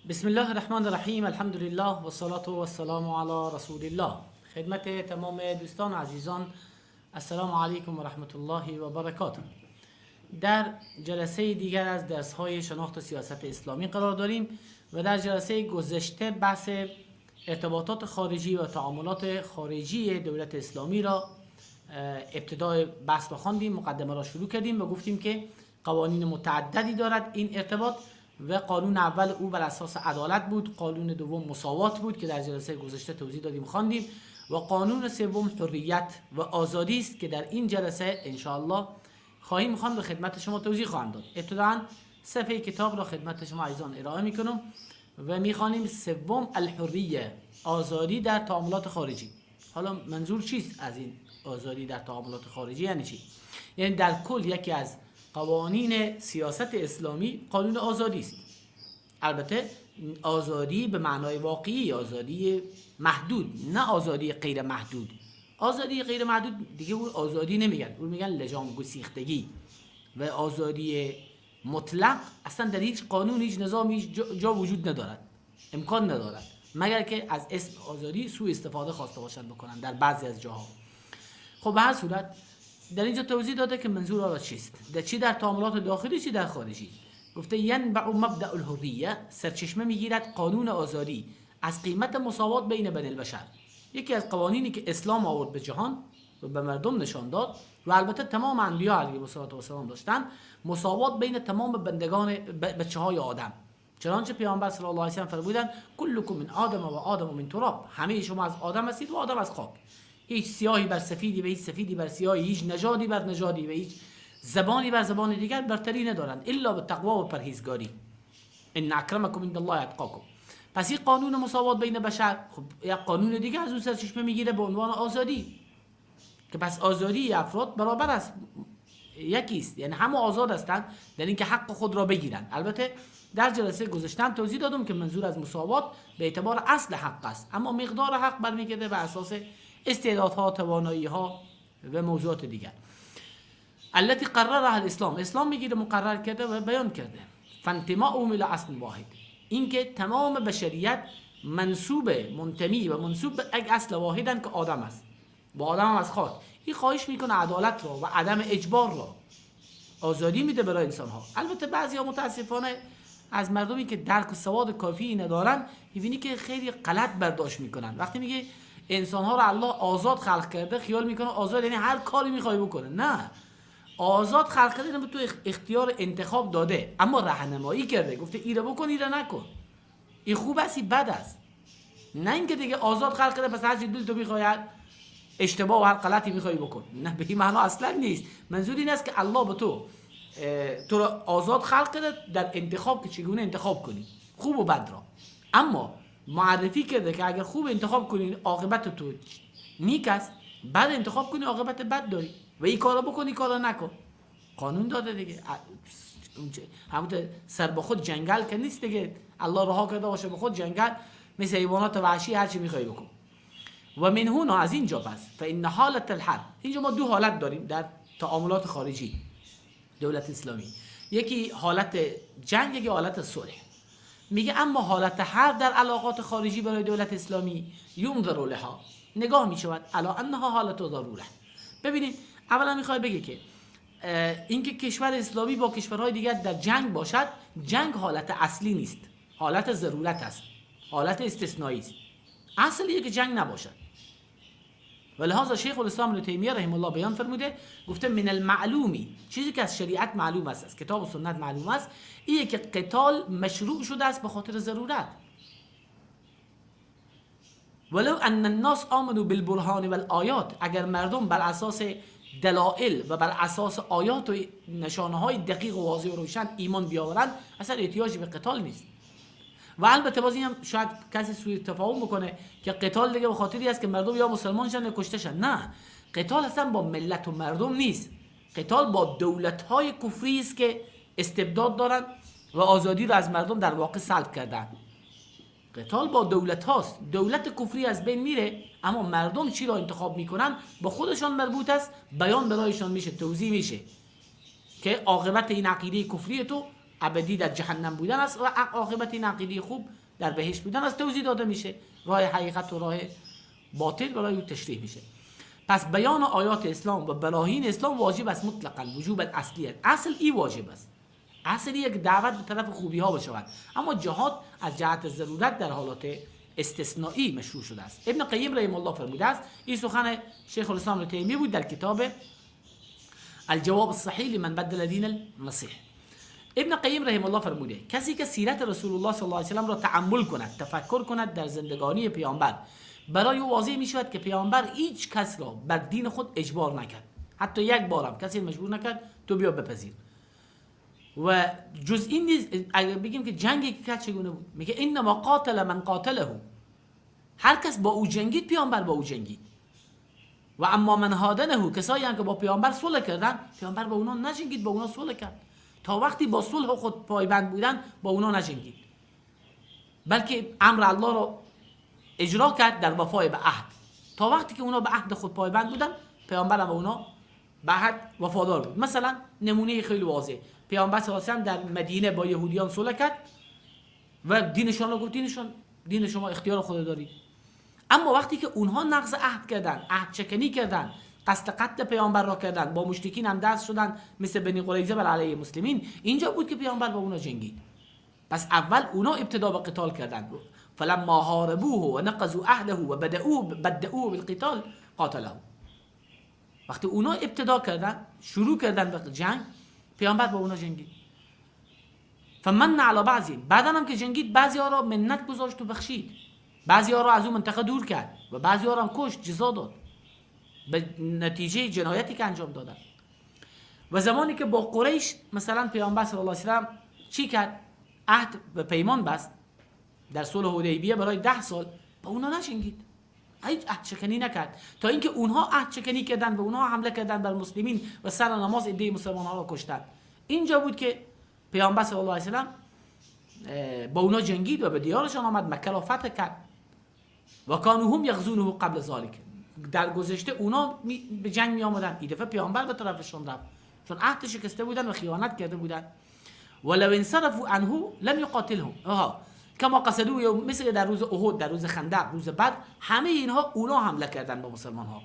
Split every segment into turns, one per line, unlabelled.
بسم الله الرحمن الرحیم. الحمد لله و الصلاة و السلام علی رسول الله. خدمت تمام دوستان و عزیزان، السلام علیکم و رحمت الله و برکاته. در جلسه دیگر از درس های شناخت سیاست اسلامی قرار داریم و در جلسه گذشته بحث ارتباطات خارجی و تعاملات خارجی دولت اسلامی را ابتدای بحث را خواندیم، مقدمه را شروع کردیم و گفتیم که قوانین متعددی دارد این ارتباط و قانون اول او بر اساس عدالت بود، قانون دوم مساوات بود که در جلسه گذشته توضیح دادیم، خواندیم، و قانون سوم حریت و آزادی است که در این جلسه انشاءالله خواهیم خواند و خدمت شما توضیح خواهم داد. ابتداً صفحه کتاب را خدمت شما عزیزان ارائه میکنم و میخوانیم. سوم، الحریه، آزادی در تعاملات خارجی. حالا منظور چیست از این آزادی در تعاملات خارجی؟ یعنی چی؟ یعنی در کل یکی از قوانین سیاست اسلامی قانون آزادی است. البته آزادی به معنای واقعی، آزادی محدود، نه آزادی غیر محدود. آزادی غیر محدود دیگه اون آزادی نمیگن، اون میگن لجام گسیختگی. و آزادی مطلق اصلا در هیچ قانون، هیچ نظام، هیچ جا وجود ندارد، امکان ندارد، مگر که از اسم آزادی سوء استفاده خواسته باشند بکنن در بعضی از جاها. خب، به هر صورت در اینجا توضیح داده که منظور آن چیست، در چی در تعاملات داخلی، چی در خارجی. گفته ینبع مبدأ الحریه، سرچشمه میگیرد قانون آزادی از قیمت مساوات بین بنی البشر. یکی از قوانینی که اسلام آورد به جهان و به مردم نشان داد و البته تمام انبیا علیهم السلام داشتن، مساوات بین تمام بندگان، بچه های آدم. چنانچه پیامبر صلی الله علیه و سلم فرمودند کلکم من آدم و آدم من تراب، همه شما از آدم هستید و آدم از خاک. هیچ سیاهی بر سفیدی و هیچ سفیدی بر سیاهی، هیچ نژادی بر نژادی و هیچ زبانی بر زبان دیگر برتری ندارند، الا به تقوا و پرهیزگاری. ان اکرمکم عند الله اتقاکم. پس این قانون مساوات بین بشر، خب یک قانون دیگه از اون سرچشمه میگیره به عنوان آزادی، که پس آزادی افراد برابر است، یکی است، یعنی همه آزاد هستند در اینکه حق خود را بگیرند. البته در جلسه گذشتم توضیح دادم که منظور از مساوات به اعتبار اصل حق است، اما مقدار حق برمیگرده به اساس استعدادها، توانایی‌ها و موضوعات دیگر. التي قررها الاسلام، اسلام میگیره، مقرر کرده و بیان کرده. فانتماؤهم الى اصل واحد، اینکه تمام بشریت منسوب، منتمی و منسوب به یک اصل واحدن که آدم است و آدم هم از خاک. این خواهش میکنه عدالت را و عدم اجبار را، آزادی میده برای انسان ها. البته بعضی ها متاسفانه از مردمی که درک و سواد کافی ندارن، میبینی که خیلی غلط برداشت میکنن. وقتی میگه انسان ها رو الله آزاد خلق کرده، خیال میکنه آزاد یعنی هر کاری میخوای بکنه. نه، آزاد خلق کرده یعنی تو اختیار انتخاب داده، اما راهنمایی کرده، گفته ایره بکن، ایره نکن، این خوب است، این بد است. نه اینکه دیگه آزاد خلق کرده پس هر چی دل تو میخواید اشتباه و هر غلطی میخوای بکن. نه، به این معنا اصلا نیست. منظور این است که الله به تو را آزاد خلق کرده در انتخاب که چگونه انتخاب کنی خوب و بد را، اما معرفی کرده که اگر خوب انتخاب کنی عاقبت تو نیک است، بد انتخاب کنی عاقبت بد داری و این کارو بکن، این کارو نکن. قانون داده دیگه. همون سر به خود جنگل که نیست دیگه، الله رها کرده باشه به خود جنگل، مثل حیوانات وحشی هر چی میخوای بکن. و من هنا، از اینجا پس، فان حالت الحرب. اینجا ما دو حالت داریم در تعاملات خارجی دولت اسلامی، یکی حالت جنگ، یکی حالت صلح. میگه اما حالت حرب در علاقات خارجی برای دولت اسلامی ینظر لها، نگاه میشود علی انها حالت ضروره. ببینید، اولا میخواد بگه که اینکه کشور اسلامی با کشورهای دیگر در جنگ باشد، جنگ حالت اصلی نیست، حالت ضرورت است، حالت استثنایی است. اصل که جنگ نباشد. و لهذا شیخ الاسلام ابن تیمیه رحمه الله بیان فرموده، گفته من المعلومی، چیزی که از شریعت معلوم است، از کتاب و سنت معلوم است، ایه که قتال مشروع شده است به خاطر ضرورت. ولو ان الناس آمنوا بالبرهان والآیات، اگر مردم بر اساس دلائل و بر اساس آیات و نشانه های دقیق و واضح و روشن ایمان بیاورند، اصلا احتیاجی به قتال نیست. و البته باز هم شاید کسی سوء تفاهم بکنه که قتال دیگه به خاطری است که مردم یا مسلمان شن یا کشته شن. نه، قتال اصلا با ملت و مردم نیست، قتال با دولت های کفری است که استبداد دارن و آزادی رو از مردم در واقع سلب کردن. قتال با دولت هاست. دولت کفری از بین میره، اما مردم چی را انتخاب میکنن با خودشان مربوط است. بیان برایشان میشه، توضیح میشه که عاقبت این عقیده کفری تو ابدی در جهنم بودن است و عاقبت این عقیده خوب در بهشت بودن است، توضیح داده میشه. راه حقیقت و راه باطل برای او تشریح میشه. پس بیان آیات اسلام و براهین اسلام واجب است مطلقا، وجوب اصلی است. اصل ای واجب است، اصل یک دعوت به طرف خوبی ها بشود، اما جهاد از جهت ضرورت در حالات استثنایی مشروع شده است. ابن قیم رحمه الله فرموده است، این سخن شیخ الاسلام ابن تیمیه بود در کتاب الجواب الصحیح لمن بدل دین المسیح. ابن قیم رحمه الله فرموده کسی که سیرت رسول الله صلی الله علیه و سلم را تأمل کند، تفکر کند در زندگانی پیامبر، برای او واضح می شود که پیامبر هیچ کس را بر دین خود اجبار نکرد، حتی یک بارم کسی مجبور نکرد تو بیا بپذیر. و جز این نیز اگر بگیم که جنگی که کرد چگونه بود، میگه انما قاتل من قاتله، هر کس با او جنگید پیامبر با او جنگید. و اما من هادنه، کسایی هم که با پیامبر صلح کردن، پیامبر با اونا نجنگید، با اونا صلح کرد. تا وقتی با صلح خود پایبند بودن با اونا نجنگید، بلکه امر الله را اجرا کرد در وفای به عهد. تا وقتی که اونا به عهد خود پایبند بودن، پیامبر هم به اونا به عهد وفادار بود. مثلا نمونه خیلی واضح، پیامبر صلی الله علیه و سلم در مدینه با یهودیان صلح کرد و دینشان را گفت دینشان، دین شما اختیار خود دارید. اما وقتی که اونها نقض عهد کردن، عهد شکنی کردن، قصد قتل پیامبر را کردن، با مشرکین هم دست شدن مثل بنی قریظه بر علیه مسلمین، اینجا بود که پیامبر با اونا جنگید. پس اول اونا ابتدا به قتال کردن، فلما حاربوه و نقضوا عهده و بدؤوه بالقتال قاتله. وقتی اونا ابتدا کردن، شروع کردن به جنگ، پیامبر با اونا جنگید. فمن علی بعضی، بعدا هم که جنگید بعضی ها را منت گذاشت و بخشید، بعضی ها را از اون منطقه دور کرد و بعضی ها را هم کشت، جزا داد به نتیجه جنایتی که انجام دادن. و زمانی که با قریش مثلا پیامبر صلی الله علیه و سلم چی کرد؟ عهد به پیمان بست در صلح حدیبیه برای 10 سال، با اونا نجنگید، هیچ عهد شکنی نکرد، تا اینکه اونها عهد شکنی کردن و اونها حمله کردن بر مسلمین و سر نماز عده مسلمان ها را کشتن. اینجا بود که پیامبر صلی الله علیه و سلم با اونا جنگید و به دیارشان آمد، مکه را فتح کرد. و کانوا هم یغزونه قبل ذلک، در گذشته اونا به جنگ می آمدن، این دفعه پیامبر به طرفشان رفت چون عهد شکسته بودن و خیانت کرده بودن. ولو انصرفوا عنه لم یقاتلهم، کما قصدوا، مثل در روز احد، در روز خندق، روز بدر، همه اینها اونا حمله کردن به مسلمان ها،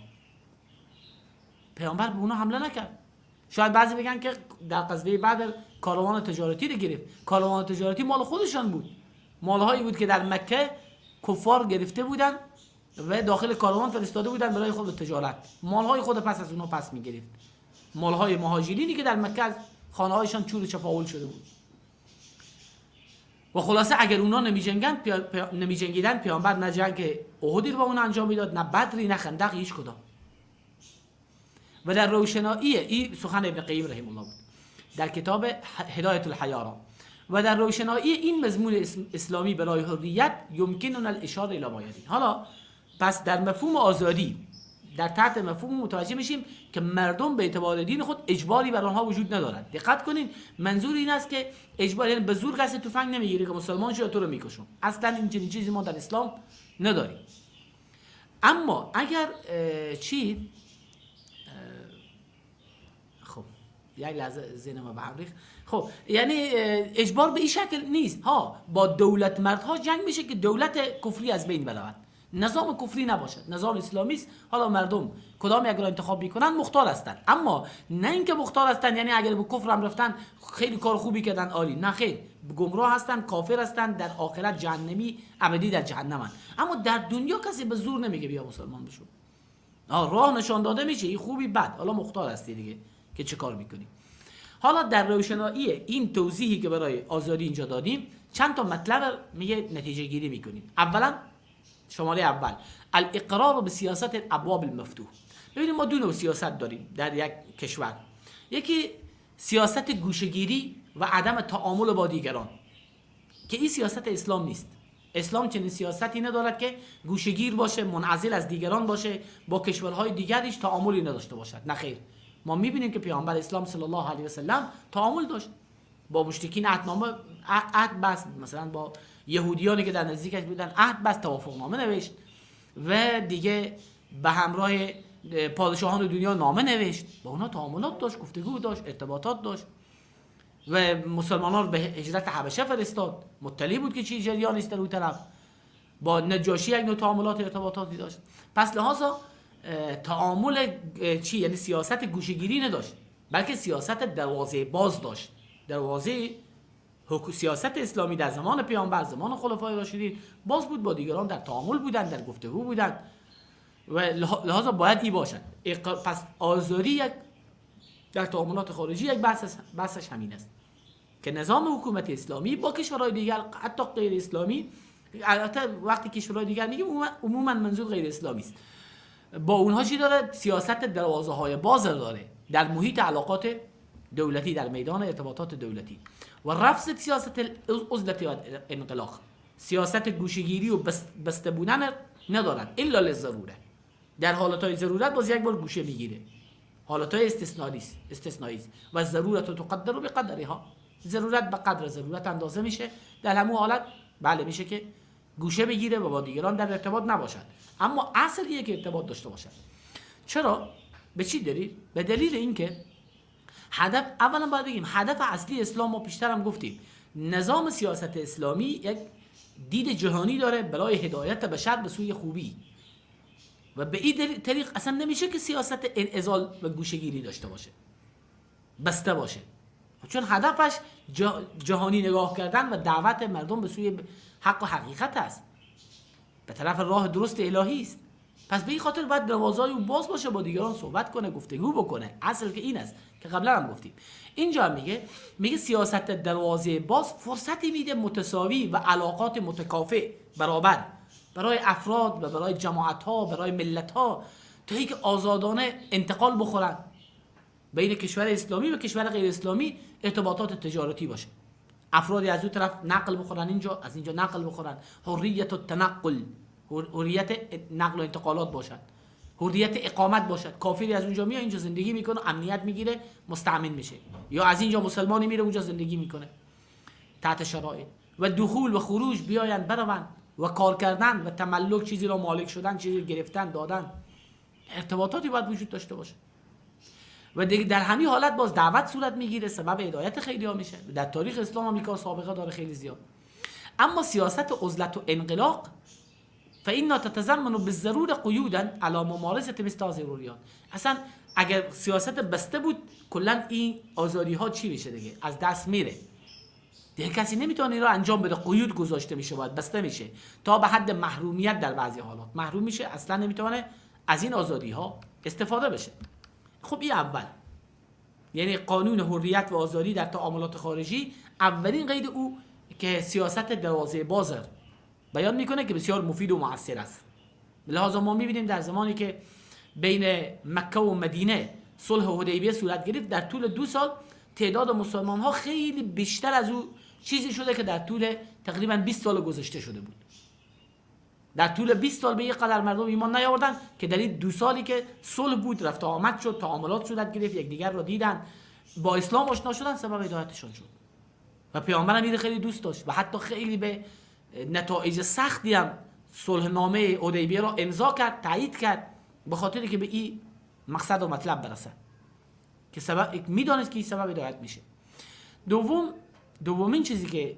پیامبر به اونا حمله نکرد. شاید بعضی بگن که در غزوه بدر کاروان تجارتی رو گرفت، کاروان تجارتی مال خودشان بود، مالهایی بود که در مکه کفار گرفته بودن و داخل کاروان فرستاده بودن برای خود تجارت، مالهای خود پس از اونا پس میگرفت، مالهای مهاجرینی که در مکه از خانه‌هایشان چور و چپاول شده بود. و خلاصه اگر اونا نمی‌جنگیدن، پیامبر نه جنگ احدی رو با اونا انجام میداد، نه بدری، نه خندق، هیچ کدام. و در روشنایی این سخن ابن قیم رحمه الله بود در کتاب هدایت الحیارا، و در روشنایی این مضمون اسلامی برای حریت یمکننا الاشاره الی ما یلی. حالا پس در مفهوم آزادی، در تحت مفهوم متوجه میشیم که مردم به اعتبار دین خود اجباری بر آنها وجود ندارد. دقت کنین، منظور این است که اجبار یعنی به زور کسی تفنگ نمیگیره که مسلمان شو تو رو میکشم، اصلا این چنین چیزی ما در اسلام نداریم. اما اگر خب یک لحظه ذهن ما به هم ریخت. خب یعنی اجبار به این شکل نیست ها، با دولت مردها جنگ میشه که دولت کفری از بین برود، نظام کفری نباشد، نظام اسلامی است. حالا مردم کدام یک را انتخاب میکنن مختار هستند، اما نه اینکه مختار هستند یعنی اگر به کفر هم رفتن خیلی کار خوبی کردن عالی، نه خیر، گمراه هستند، کافر هستند، در آخرت جهنمی ابدی در جهنمند. اما در دنیا کسی به زور نمیگه بیا مسلمان بشو، راه نشان داده میشه، این خوبی بد، حالا مختار هستی دیگه که چه کار میکنی. حالا در روشنایی این توضیحی که برای آزادی اینجا دادیم چند تا مطلب میگه نتیجه گیری میکنیم. اولا شماره اول، الاقرار به سیاست ابواب المفتوح. ببینیم ما دو نوع سیاست داریم در یک کشور، یکی سیاست گوشه‌گیری و عدم تعامل با دیگران که این سیاست اسلام نیست. اسلام چنین سیاستی ندارد که گوشه‌گیر باشه، منعزل از دیگران باشه، با کشورهای دیگر هیچ تعاملی نداشته باشد. نه خیر، ما میبینیم که پیامبر اسلام صلی الله علیه و سلم تعامل داشت با مشرکین، عهد بست، مثلا با یهودیانی که در نزدیکش بودن عهد بست، توافقنامه نوشت و دیگه به همراه پادشاهان دنیا نامه نوشت، با اونا تعاملات داشت، گفتگو داشت، ارتباطات داشت. و مسلمانان رو به هجرت حبشه فرستاد، مطلع بود که چی جریانی است در اون طرف، با نجاشی یک نوع تعاملات ارتباطاتی داشت. پس لحاظا تعامل چی، یعنی سیاست گوشه‌گیری نداشت، بلکه سیاست دروازه باز داشت. دروازه سیاست اسلامی در زمان پیامبر، زمان خلفای راشدین باز بود، با دیگران در تعامل بودن، در گفتگو بودن و لحاظا باید ای باشد. پس آزادی یک در تعاملات خارجی یک بحثش همین است که نظام حکومت اسلامی با کشورهای دیگر حتی غیر اسلامی، البته وقتی کشورهای دیگر میگیم عموما منظور غیر اسلامی است، با اونها چی داره؟ سیاست دروازه های باز داره در محیط علاقات دولتی، در میدان ارتباطات دولتی. و رفض سیاست عزلت و انغلاق، سیاست گوشه‌گیری و بسته بودن ندارد الا للضروره. در حالتهای ضرورت باز یک بار گوشه میگیره، حالتهای استثنایی است و ضرورت تقدر بقدرها، ضرورت به قدر ضرورت اندازه میشه. در همون حالت بله میشه که گوشه بگیره و با دیگران در ارتباط نباشد، اما اصل اینه که ارتباط داشته باشد. چرا؟ به چی دلیل؟ به دلیل اینکه هدف، اولا باید بگیم هدف اصلی اسلام، ما پیشتر هم گفتیم، نظام سیاست اسلامی یک دید جهانی داره برای هدایت بشر به سوی خوبی و به این طریق اصلا نمیشه که سیاست انعزال و گوشه‌گیری داشته باشه، بسته باشه، چون هدفش جهانی نگاه کردن و دعوت مردم به سوی حق و حقیقت است، به طرف راه درست الهی است. پس به این خاطر باید دروازه‌های او باز باشه، با دیگران صحبت کنه، گفتگو بکنه. اصل که این است که قبلا هم گفتیم. اینجا هم میگه سیاست دروازه باز فرصتی میده متساوی و علاقات متکافئ برابر برای افراد و برای جماعت‌ها، برای ملت‌ها، تا اینکه آزادانه انتقال بخورن بین کشور اسلامی و کشور غیر اسلامی، ارتباطات تجارتی باشه، افرادی از اون طرف نقل بخورن اینجا، از اینجا نقل بخورن، حریت التنقل، حریت نقل و انتقالات باشد، حریت اقامت باشد. کافری از اونجا میاد اینجا زندگی میکنه، امنیت میگیره، مستأمن میشه، یا از اینجا مسلمانی میره اونجا زندگی میکنه تحت شرایط، و دخول و خروج بیاین بروند و کار کردن و تملک، چیزی را مالک شدن، چیزی گرفتن دادن، ارتباطاتی باید وجود داشته باشه. و دیگه در همین حالت باز دعوت صورت میگیره، سبب هدایت خیلی ها میشه. در تاریخ اسلام هم این کار سابقه داره خیلی زیاد. اما سیاست عزلت و انغلاق فإنا تتضمن بالضروره قیودا على ممارسه مثل هذه الحریات. اصلا اگر سیاست بسته بود کلا این آزادی ها چی میشه دیگه؟ از دست میره دیگه، کسی نمیتونه این رو انجام بده، قیود گذاشته میشه، باید بسته میشه تا به حد محرومیت. در بعضی حالات محروم میشه، اصلا نمیتونه از این آزادی ها استفاده بشه. این اول، یعنی قانون حریت و آزادی در تعاملات خارجی، اولین قید او که سیاست دروازه بازر بیان میکنه که بسیار مفید و مؤثر است. لذا ما میبینیم در زمانی که بین مکه و مدینه صلح حدیبیه صورت گرفت، در طول 2 سال تعداد مسلمان ها خیلی بیشتر از او چیزی شده که در طول تقریبا 20 سال گذشته شده بود. در طول 20 سال به یه قدر مردم ایمان نیاوردن که در این 2 سالی که صلح بود، رفت آمد شد، تعاملات صورت گرفت، یکدیگر را دیدن، با اسلام آشنا شدن، سبب هدایتشان شد. و پیامبر هم خیلی دوست داشت و حتی خیلی به نتایج سختی هم صلح نامه حدیبیه را امضا کرد، تایید کرد، به خاطر که به این مقصد و مطلب برسد که سبب میدانست که این سبب هدایت میشه. دومین چیزی که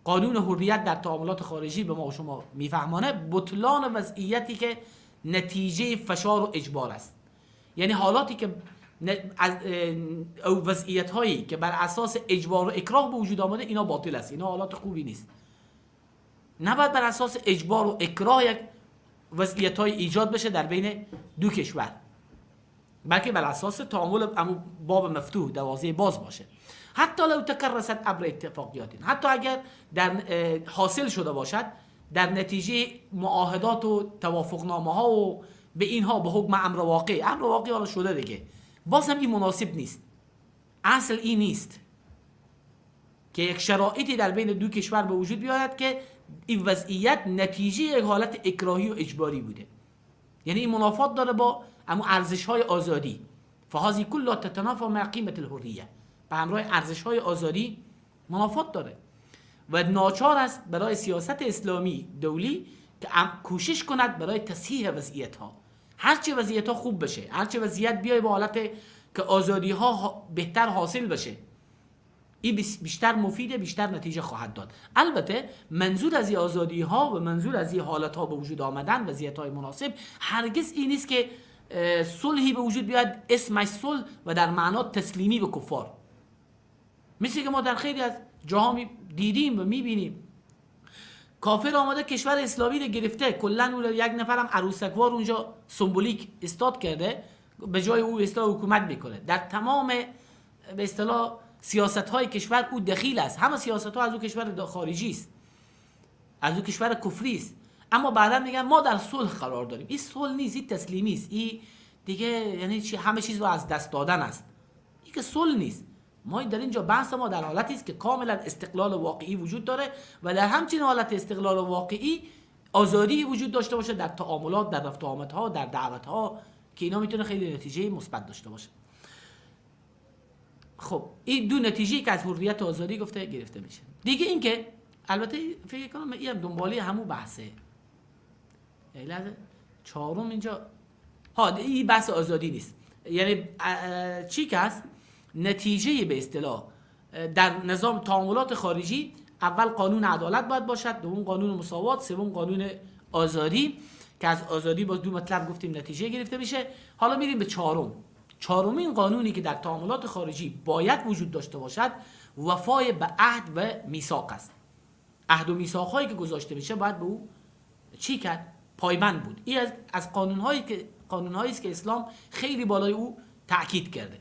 قانون حریت در تعاملات خارجی به ما و شما میفهمانه، بطلان وضعیتی که نتیجه فشار و اجبار است. یعنی حالاتی که از او وضعیت هایی که بر اساس اجبار و اکراه به وجود آمده، اینا باطل است، اینا حالات خوبی نیست. نباید بر اساس اجبار و اکراه یک وضعیت های ایجاد بشه در بین دو کشور، بلکه بر اساس تعامل باب مفتوح، دروازه باز باشه. حتی لو تکرست عبر اتفاقیات، حتی اگر در حاصل شده باشد در نتیجه معاهدات و توافقنامه ها و به اینها به حکم امر واقع، امر واقع حالا شده دیگه، باز هم این مناسب نیست. اصل این نیست که یک شرایطی در بین دو کشور به وجود بیاید که این وضعیت نتیجه یک حالت اکراهی و اجباری بوده. یعنی این منافات داره با اما ارزش‌های آزادی. فهذه كلها تتنافى مع قیمت الحریه، به همراه ارزش‌های آزادی منافات داره و ناچار است برای سیاست اسلامی دولی که کوشش کند برای تصحیح وضعیت‌ها. هرچه وضعیت‌ها خوب بشه، هرچه وضعیت بیای به حالت که آزادی‌ها بهتر حاصل بشه، این بیشتر مفیده، بیشتر نتیجه خواهد داد. البته منظور از این آزادی ها و منظور از این حالت ها به وجود آمدن وضعیت های مناسب هرگز این نیست که صلحی به وجود بیاد اسمش صلح و در معنا تسلیمی به کفار، مثل که ما در خیلی از جاها دیدیم و میبینیم. کافر آمده کشور اسلامی رو گرفته، کلا اون یک نفرم عروسکوار اونجا سمبولیک استاد کرده، به جای او اصلاح حکومت میکنه. در تمام به اصطلاح سیاست های کشور او دخیل است، همه سیاست ها از او کشور خارجی است، از او کشور کفری است. اما بعدا میگن ما در صلح قرار داریم. این صلح نیست، این تسلیمی است، این دیگه یعنی چی؟ همه چیز رو از دست دادن است. این که صلح نیست. ما در اینجا بحث ما در حالتی است که کاملا استقلال واقعی وجود داره و در همچین حالت استقلال واقعی آزادی وجود داشته باشه در تعاملات، در رفت و آمدها، در دعوتها، که اینا میتونه خیلی نتیجه مثبت داشته باشه. خب این دو نتیجه که از حریت و آزادی گفته گرفته میشه. دیگه این که البته فکر کنم این هم دنباله همون بحثه. یه لحظه، چهارم اینجا ها، این بحث آزادی نیست. یعنی چی که هست نتیجه به اصطلاح در نظام تعاملات خارجی، اول قانون عدالت باید باشد، دوم قانون مساوات، سوم قانون آزادی که از آزادی باز دو مطلب گفتیم نتیجه گرفته میشه. حالا میریم به چهارم. چهارمین قانونی که در تعاملات خارجی باید وجود داشته باشد وفای به عهد و میثاق است. عهد و میثاق هایی که گذاشته میشه باید به او چی کرد؟ پایبند بود. این از قانونهایی است که اسلام خیلی بالای او تاکید کرده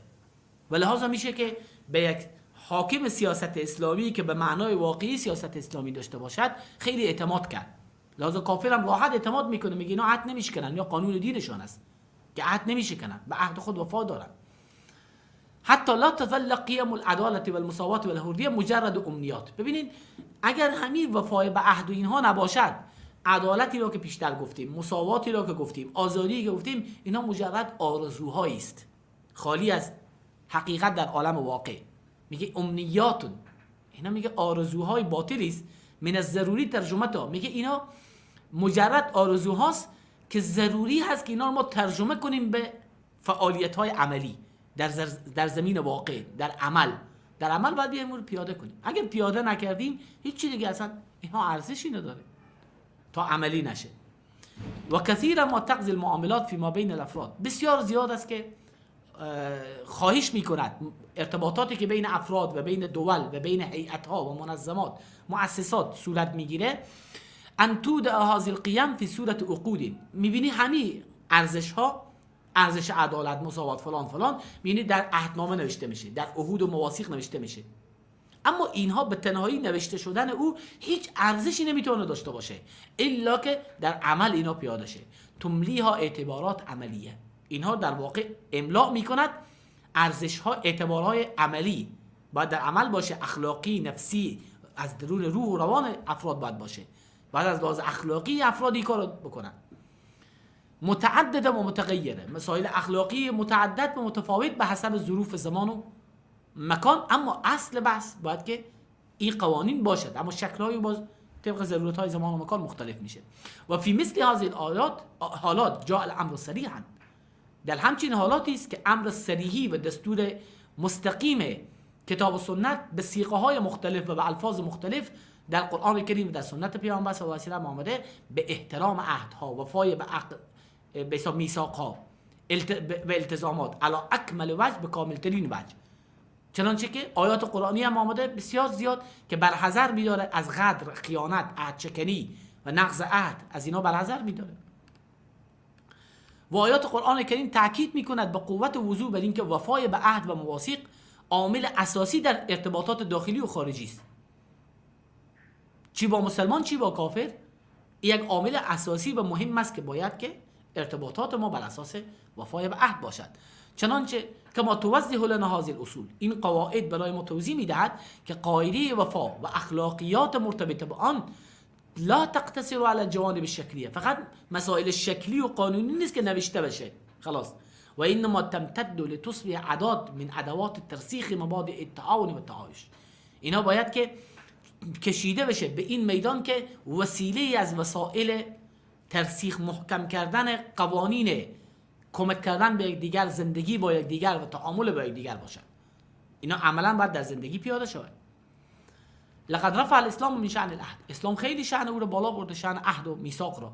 و لحاظا میشه که به یک حاکم سیاست اسلامی که به معنای واقعی سیاست اسلامی داشته باشد خیلی اعتماد کرد. لحاظا کافرم راحت اعتماد میکنه، میگه اینا عهد نمیشکنن، یا قانون دینشان است که عهد نمیشکنن، به عهد خود وفا دارن. حتی لا تظل قیم العدالت والمساوات والحریه مجرد امنیات. ببینید اگر همین وفای به عهد و اینها نباشد، عدالتی را که پیشتر گفتیم، مساواتی را که گفتیم، آزادی که گفتیم، اینا مجرد آرزوهایی است، خالی از حقیقت در عالم واقع. میگه امنیاتون، اینا میگه آرزوهای باطلی است. من الضروری ترجمه تا، میگه اینا مجرد آرزوهاست که ضروری هست که اینا رو ما ترجمه کنیم به فعالیت‌های عملی در زمین واقع، در عمل. در عمل باید بیایم رو پیاده کنیم. اگر پیاده نکردیم هیچ چیز دیگه اصلا اینها ارزشی نداره تا عملی نشه. و کثیرا ما تقضی المعاملات فی ما بین الافراد. بسیار زیاد است که خواهش میکند ارتباطاتی که بین افراد و بین دول و بین هیئت‌ها و منظمات مؤسسات صورت میگیره، ان تودع هذه القیم فی صورت عقود. میبینی همین ارزش ها، ارزش عدالت، مساوات، فلان فلان، میبینی در عهدنامه نوشته میشه، در عهود و مواثیق نوشته میشه. اما اینها به تنهایی نوشته شدن او هیچ ارزشی نمیتونه داشته باشه الا که در عمل اینا پیاده شه. تملیها اعتبارات عملیه، اینها در واقع املاء میکند ارزش ها، اعتبارهای عملی باید در عمل باشه، اخلاقی، نفسی، از درون روح و روان افراد باید باشه، باید از لحاظ اخلاقی افراد این کارو بکنن. متعدد و متغیره، مسائل اخلاقی متعدد و متفاوت به حسب ظروف زمان و مکان، اما اصل بحث باید که این قوانین باشد، اما شکل‌های باز طبق ضرورت‌های زمان و مکان مختلف میشه. و فی مثل هذه الآیات حالات جاء الامر صریحا، در همچین حالاتی است که امر صریحی و دستور مستقیم کتاب و سنت به صیغه های مختلف و به الفاظ مختلف در قرآن کریم و در سنت پیامبر صلی الله علیه و سلم آمده، به احترام عهدها، وفای به عقد، به حساب میثاقها، به التزامات علی اکمل وجه، به کاملترین وجه. چنانچه که آیات قرآنی هم آمده بسیار زیاد که برحذر می‌داره از غدر، خیانت، عهد شکنی و نقض عهد، از اینا برحذر می‌داره. و آیات قرآن کریم تاکید می‌کند به قوت وضوح بر اینکه وفای به عهد و مواثیق عامل اساسی در ارتباطات داخلی و خارجی است، چی با مسلمان چی با کافر. یک عامل اساسی و مهم است که باید که ارتباطات ما بر اساس وفای به عهد باشد. چنانچه کما توضح لنا هذه الاصول، این قواعد برای ما توضیح میدهد که قاعده وفا و اخلاقیات مرتبط به آن لا تقتصر علی الجوانب الشکلیه، فقط مسائل شکلی و قانونی نیست که نوشته بشه خلاص، و انما تمتد لتصبح عداد من ادوات ترسیخ مبادئ التعاون و التعایش. اینا باید که کشیده بشه به این میدان که وسیله از وسایل ترسیخ، محکم کردن قوانین، کمک کردن به یکدیگر، زندگی با یکدیگر و تعامل با یکدیگر باشد. اینا عملا باید در زندگی پیاده شود. لقد رفع الاسلام من شأن العهد، اسلام خیلی شأن او رو بالا برده، شأن عهد و میثاق را،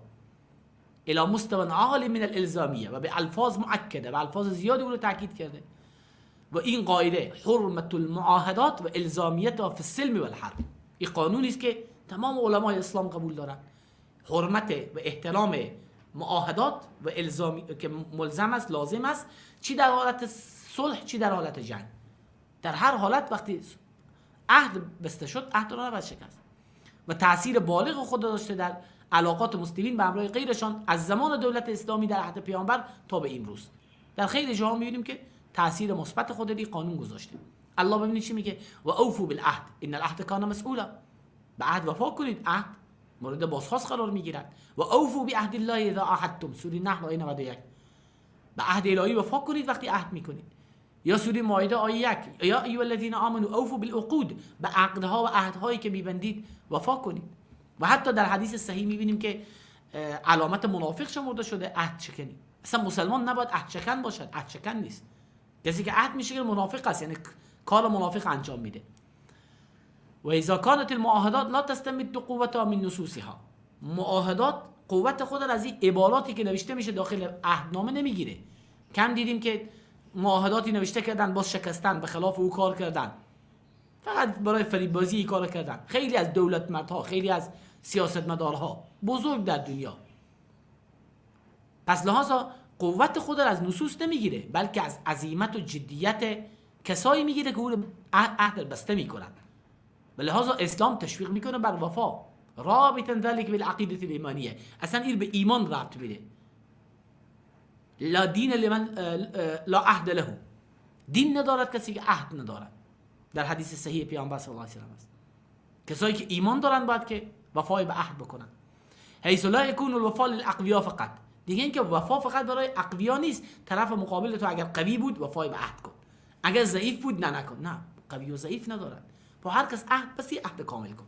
الى مستوى عالی من الالزامیه، و به الفاظ مؤکده و الفاظ زیادی او رو تاکید کرده. و این قاعده حرمت المعاهدات و الزامیتها فی السلم و الحرب، این قانونی است که تمام علمای اسلام قبول دارند. حرمت و احترام معاهدات و الزامی که ملزم است، لازم است، چی در حالت صلح چی در حالت جنگ. در هر حالت وقتی عهد بسته شد عهد را نباید شکست. و تاثیر بالغ خود داشته در علاقات مسلمین به همراه غیرشان از زمان دولت اسلامی در عهد پیامبر تا به امروز. در خیلی جاها می‌بینیم که تاثیر مثبت خود این قانون گذاشته. الله ببینید چی میگه: و اوفوا بالعهد ان العهد کان مسئولا. به عهد وفا کنید، عهد مورد بازخواست قرار میگیرد. و اوفوا بعهد الله اذا عاهدتم، سوره نحل آیه 91. به عهد الهی وفا کنید وقتی عهد میکنید. یا سوره مائده آیه 1، یا ایها الذین آمنوا اوفوا بالعقود، به عقدها و عهدهایی که میبندید وفا کنید. و حتی در حدیث صحیح میبینیم که علامت منافق شمرده شده عهد شکنی. اصلا مسلمان نباید عهد شکن باشد، عهد شکن نیست. کسی که عهد میشکنه منافق است، یعنی کار منافق انجام میده. و اذا كانت المعاهدات لا تستمد قوتها من نصوصها، معاهدات قوت خود را از این عباراتی که نوشته میشه داخل عهدنامه نمیگیره. کم دیدیم که معاهداتی نوشته کردن باز شکستن، به خلاف او کار کردن، فقط برای فریب بازی این کار کردن. خیلی از دولتمردها، خیلی از سیاستمدارها بزرگ در دنیا. پس لحاظا قوت خود را از نصوص نمیگیره، بلکه از عزیمت و جدیت کسایی میگیره که او رو عهد بسته میکنند. و لحاظا اسلام تشویق میکنه بر وفا، رابطا ذلك بالعقیده الایمانیه، اصلا این به ایمان ربط میده. لا دین لمن لا عهد له، دین ندارد کسی که عهد ندارد. در حدیث صحیح پیامبر صلی الله علیه و سلم است کسایی که ایمان دارن باید که وفای به عهد بکنن. حیث لا یکون الوفا للاقویا فقط، دیگه اینکه وفا فقط برای اقویا نیست. طرف مقابل تو اگر قوی بود وفای به عهد کن، اگر ضعیف بود نه نکن. نه، قوی و ضعیف ندارد، با هر کس عهد بسی عهد کامل کن.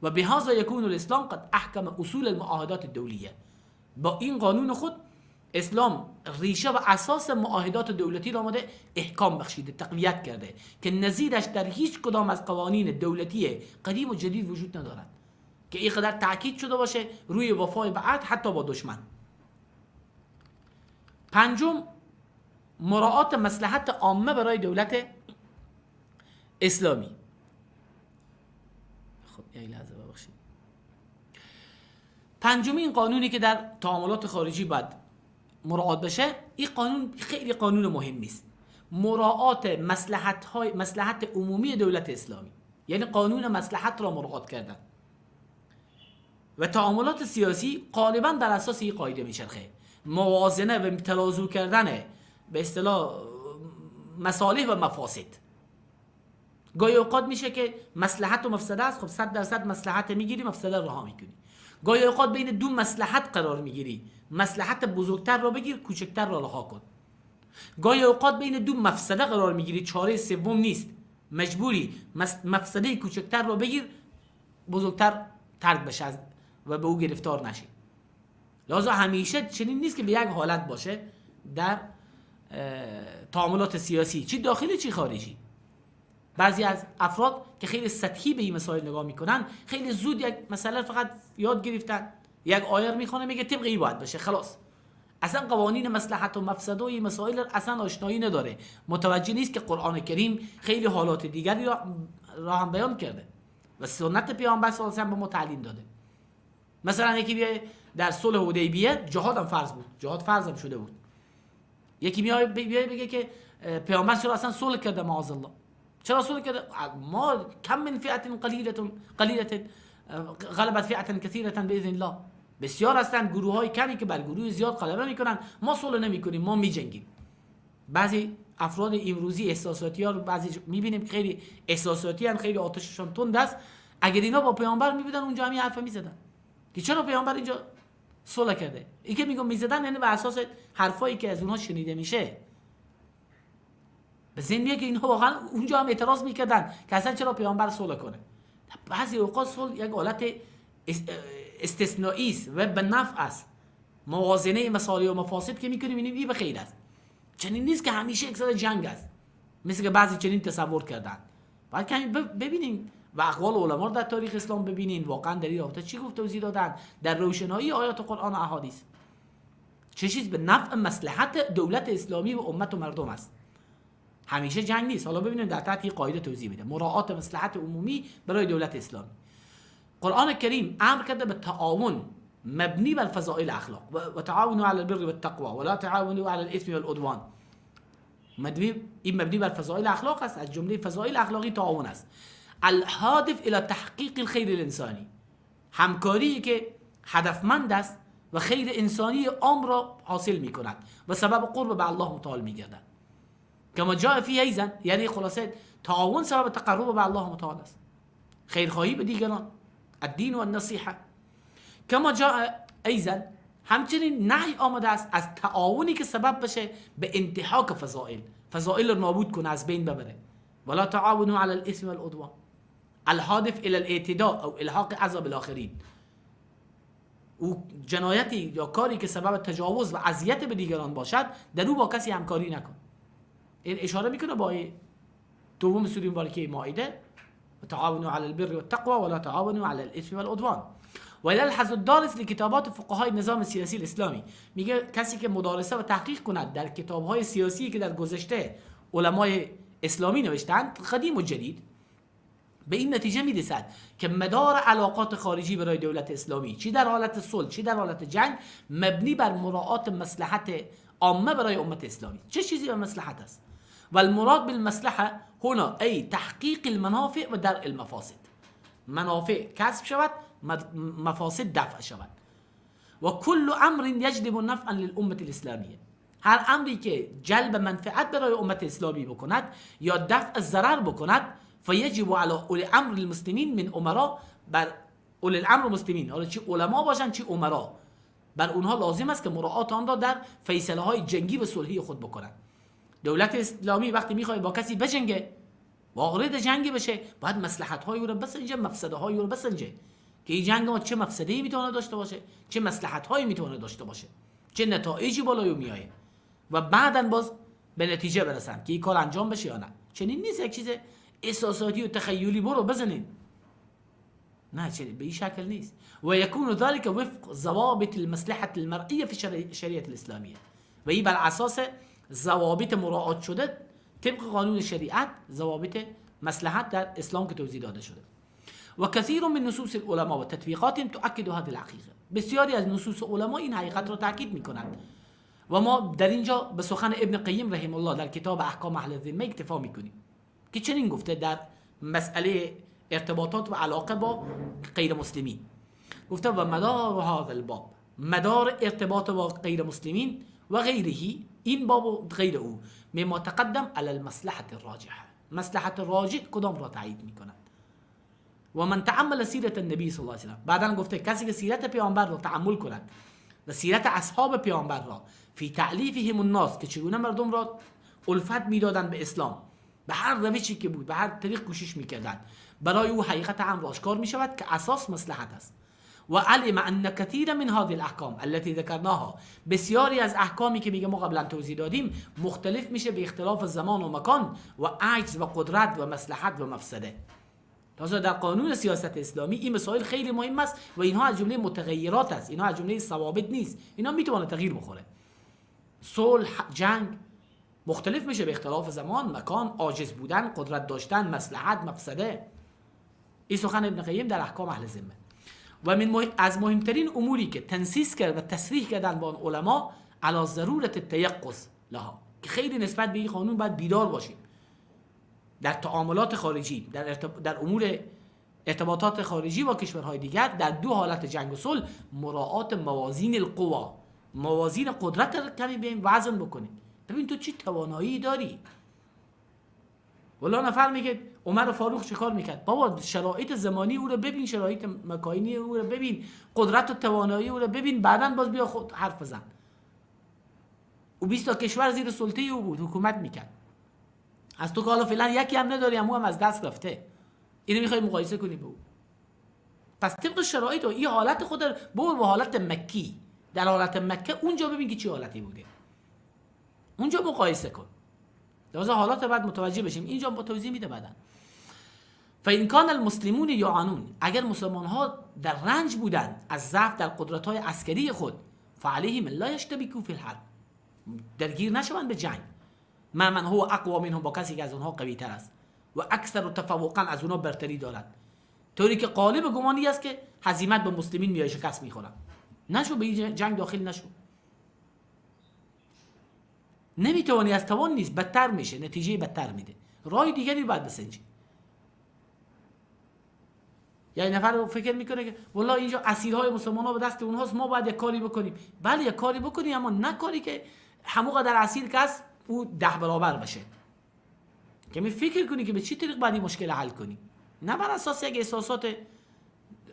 و بهذا یکون الاسلام قد احکم اصول المعاهدات الدولیه. با این قانون خود اسلام ریشه و اساس معاهدات دولتی را آمده احکام بخشیده، تقویت کرده که نظیرش در هیچ کدام از قوانین دولتی قدیم و جدید وجود ندارد که اینقدر تاکید شده باشه روی وفای به عهد حتی با دشمن. پنجم، مراعات مصلحت عامه برای دولت اسلامی. خب یک لحظه ببخشید. پنجمین قانونی که در تعاملات خارجی باید مراعات بشه، این قانون خیلی قانون مهمی است، مراعات مصلحت عمومی دولت اسلامی، یعنی قانون مصلحت را مراعات کردن. و تعاملات سیاسی غالبا بر اساس این قاعده میچرخه، موازنه و ترازو کردن به اصطلاح مصالح و مفاسد. گاهی اوقات میشه که مصلحت و مفسده است، خب 100% مصلحت میگیری، مفسده رها میکنی. گاهی اوقات بین دو مصلحت قرار میگیری، مصلحت بزرگتر را بگیر، کوچکتر را رها کن. گاهی اوقات بین دو مفسده قرار میگیری، چاره سوم نیست، مجبوری مفسده کوچکتر را بگیر، بزرگتر ترک بشه و به او گرفتار نشی. لذا همیشه چنین نیست که به یک حالت باشه در تعاملات سیاسی، چی داخلی چی خارجی. بعضی از افراد که خیلی سطحی به این مسائل نگاه میکنن، خیلی زود یک مسئله فقط یاد گرفتن، یک آیه میخونه میگه طبق این باید باشه، خلاص. اصلا قوانین مصلحت و مفسده و این مسائل اصلا آشنایی نداره، متوجه نیست که قرآن کریم خیلی حالات دیگری را هم بیان کرده و سنت پیامبر صلی الله علیه و آله به ما تعلیم داده. مثلا یکی بیای در صلح حدیبیه جهاد هم فرض بود، جهاد فرض هم شده بود، یکی بیای بگه که پیامبر چرا اصلا صلح کرده، معاذ الله چرا صلح کرده؟ ما کم من فئه قلیله غلبت فئه کثیره باذن الله، بسیار هستند گروه های کمی که بر گروه زیاد غلبه میکنن، ما صلح نمیکنیم، ما میجنگیم. بعضی افراد امروزی احساساتی ها رو بعضی میبینیم که خیلی احساساتی هستند، خیلی آتششان تند است. اگر اینا با پیامبر میبودن اونجا همین حرف میزدن که چرا پیامبر اینجا صلح کرده. این که میگم میزدن یعنی بر اساس حرفایی که از اونها شنیده میشه به ذهن میاد که اینها واقعا اونجا هم اعتراض میکردن که اصلا چرا پیامبر صلح کنه. بعضی اوقات صلح یک حالت استثنایی است و به نفع است. موازنه مصالح و مفاسد که میکنیم این به خیر است. چنین نیست که همیشه یک جنگ است. مثل که بعضی چنین تصور کردند. باید کمی ببینیم و اقوال علما رو در تاریخ اسلام ببینین، واقعا در این رابطه چی گفت توضیح دادن در روشنایی آیات قرآن و احادیث، چه چیز به نفع مصلحت دولت اسلامی و امت و مردم است. همیشه جنگ نیست. حالا ببینیم در تحت این قاعده توضیح میده، مراعات مصلحت عمومی برای دولت اسلامی. قرآن کریم امر کرده به تعاون مبنی بر فضائل اخلاق، و تعاونوا علی البر والتقوى ولا تعاونوا علی الاثم والعدوان. این مبنی بر فضائل اخلاق است، از جمله فضائل اخلاقی تعاون است. الهادف الى تحقیق الخیر الانسانی، همکاری که هدفمند است و خیر انسانی عام را حاصل می کند و سبب قرب به الله متعال می گردد. کما جاء فیه ایضا، یعنی خلاصه تعاون سبب تقرب به الله متعال است، خیرخواهی به دیگران، الدین و النصیحه. کما جاء ایضا، همچنین نهی آمده است از تعاونی که سبب بشه به انتهاک فضائل، فضائل رو نابود کنه، از بین ببره. ولا تعاونوا علی الاثم والعدوان الهادف الى الاعتداء او الحاق عذاب الاخرین. او جنایتی یا کاری که سبب تجاوز و اذیت به دیگران باشد، در او با کسی همکاری نکن. این اشاره میکنه با دوم سوره مبارکه مائده، و تعاونوا علی البر والتقوى ولا تعاونوا علی الاثم والعدوان. و یلحظ الدارس لکتابات فقهای نظام سیاسی الاسلامی، میگه کسی که مدارسه و تحقیق کند در کتاب‌های سیاسی که در گذشته علمای اسلامی نوشتند، قدیم و جدید، به این نتیجه میرسد که مدار علاقات خارجی برای دولت اسلامی چی در حالت صلح چی در حالت جنگ مبنی بر مراعات مصلحت عامه برای امت اسلامی. چه چیزی به مصلحت است؟ و المراد بالمصلحه هنا ای تحقیق المنافع و درء المفاسد. منافع کسب شود، مفاسد دفع شود. و کل امر یجلب نفعا للامه الاسلامیه، هر امری که جلب منفعت برای امت اسلامی بکند یا دفع ضرر بکند، فیجب علی اولی امر المسلمین من امرا، بر اولی الامر المسلمین، حالا چی علما باشن چی امرا، بر اونها لازم است که مراعات آن را در فیصله های جنگی و صلحی خود بکنند. دولت اسلامی وقتی میخواد با کسی بجنگه، وارد جنگی بشه، باید مصلحت های او را بسنجه، مفسده های او را بسنجه که این جنگ ما چه مفسده ای میتونه داشته باشه، چه مصلحت هایی میتونه داشته باشه، چه نتایجی بالای او میایه و بعداً باز به نتیجه برسن که این کار انجام بشه یا نه. چنین نیست یک چیز احساساتی و تخیلی برو بزنین، نه، چنین به این شکل نیست. و یکون ذلك وفق ضوابط المصلحة المرئیة فی الشریعة الاسلامیه، و این بر اساس ضوابط مراعات شده طبق قانون شریعت، ضوابط مصلحت در اسلام که توضیح داده شده. و کثیر من نصوص العلماء و تطبیقاتهم تؤکد هذه الحقیقه، بسیاری از نصوص علما این حقیقت را تاکید میکنند و ما در اینجا به سخن ابن قیم رحمه الله در کتاب احکام اهل الذمه اکتفا میکنیم که چنین گفته در مسئله ارتباطات و علاقه با غیر مسلمین. گفته و مدار هذا الباب، مدار ارتباط با غیر مسلمین و غیره، این باب و غیر او، مما تقدم علی المصلحة الراجحة، مصلحت راجح کدام را تایید میکند. و من تأمل سیرت النبی صلی الله علیه و سلم، بعدا گفته کسی که سیرت پیامبر را تأمل کند و سیرت اصحاب پیامبر را فی تألیفهم الناس، که چگونه مردم را الفت میدادند به اسلام، به هر روشی که بود، به هر طریق کوشش میکردند، برای او حقیقت امر آشکار میشود که اساس مصلحت است. و علم ان کثیر من هذه الاحکام التي ذکرناها، بسیاری از احکامی که میگه ما قبلا توضیح دادیم مختلف میشه به اختلاف زمان و مکان و عجز و قدرت و مصلحت و مفسده. تازه در قانون سیاست اسلامی این مسائل خیلی مهم است و اینها از جمله متغیرات است، اینها از جمله ثوابت نیست، اینا میتونه تغییر بخوره. صلح، جنگ مختلف میشه به اختلاف زمان، مکان، عاجز بودن، قدرت داشتن، مصلحت، مفسده. این سخن ابن قیم در احکام اهل ذمه. و از مهمترین اموری که تنصیص کرد و تصریح کردن با آن علما علی ضرورت التیقظ لها، که خیلی نسبت به این قانون باید بیدار باشیم در تعاملات خارجی، در امور ارتباطات خارجی با کشورهای دیگر، در دو حالت جنگ و صلح مراعات موازین القوا، موازین قدرت رو کمی بیم وزن بکنیم، ببین تو چی توانایی داری. والا نفر میگه عمر فاروق چه کار میکرد؟ بابا شرایط زمانی او رو ببین، شرایط مکانی او رو ببین، قدرت و توانایی او رو ببین، بعداً باز بیا خود حرف بزن. او 20 تا کشور زیر سلطه او بود، حکومت میکرد. از تو که حالا فعلا یکی هم نداری، هم او هم از دست رفته، اینو میخوای مقایسه کنی به او. پس طبق شرایط و این حالت خود برو به حالت مکی، در حالت مکه اونجا ببین که چه حالتی بوده، اونجا مقایسه کن. لذا حالات بعد متوجه بشیم. اینجا با توضیح میده بعدا. فإن کان المسلمون یعانون، اگر مسلمان ها در رنج بودند از ضعف در قدرت های عسکری خود، فعلیهم لا یشتبکوا فی الحرب، درگیر نشوند به جنگ، ما من هو اقوا منهم، با کسی که از اونها قوی تر است و اکثر تفوقا، از اونها برتری دارد، طوری که غالب گمانی است که هزیمت به مسلمین میاد، شکست میخورن. نشو به این جنگ داخل نشو، نمیتوانی، از توان نیست، بدتر میشه، نتیجه بدتر میده. راه دیگری باید بسنجی. یعنی نفر فکر میکنه که والله اینجا اسیرهای مسلمان ها به دست اونهاست، ما باید یک کاری بکنیم. بله یک کاری بکنیم، اما نه کاری که همون قدر اسیر که هست او 10 برابر بشه. که می فکر کنی که به چی طریق باید این مشکل حل کنی، نه بر اساس یک احساسات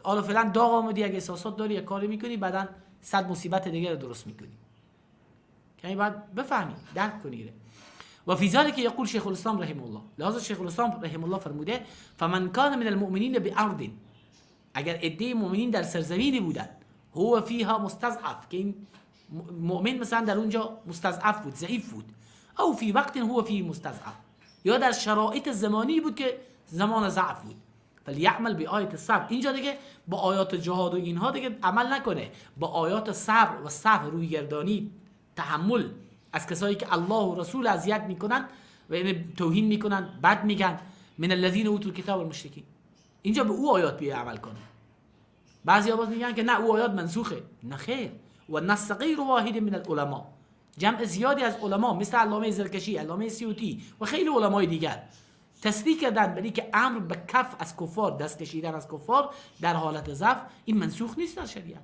حالا فعلا داغ آمدی، یک احساسات داری، یک کاری میکنی، بعدا 100 مصیبت دیگه رو درست میکنی. که باید بفهمی، درک کنی. و فی ذلك یقول شیخ الاسلام رحمه الله، لذا شیخ الاسلام رحمه الله فرموده فمن کان من المؤمنین بارض، اگر عده مؤمنین در سرزمینی بودند، هو فیها مستضعف، که این مؤمن مثلا در اونجا مستضعف بود، ضعیف بود، او فی وقت هو فی مستضعف، یا در شرایط زمانی بود که زمان ضعف بود، فلیعمل بآیت الصبر. اینجا دیگه با آیات جهاد و اینها دیگه عمل نکنه، با آیات صبر و صبر، رویگردانی، تحمل از کسایی که الله و رسول اذیت میکنن و یعنی توهین میکنن، بد میگن، من الذین اوتوا الکتاب والمشرکین. اینجا به او آیات بیا عمل کنه. بعضی باز میگن که نه او آیات منسوخه. نه خیر، و نص غیر واحد من العلماء، جمع زیادی از علما مثل علامه زرکشی، علامه سیوطی و خیلی علمای دیگر تصریح کردن بلی که امر به کف از کفار، دست کشیدن از کفار در حالت ضعف، این منسوخ نیست در شریعت،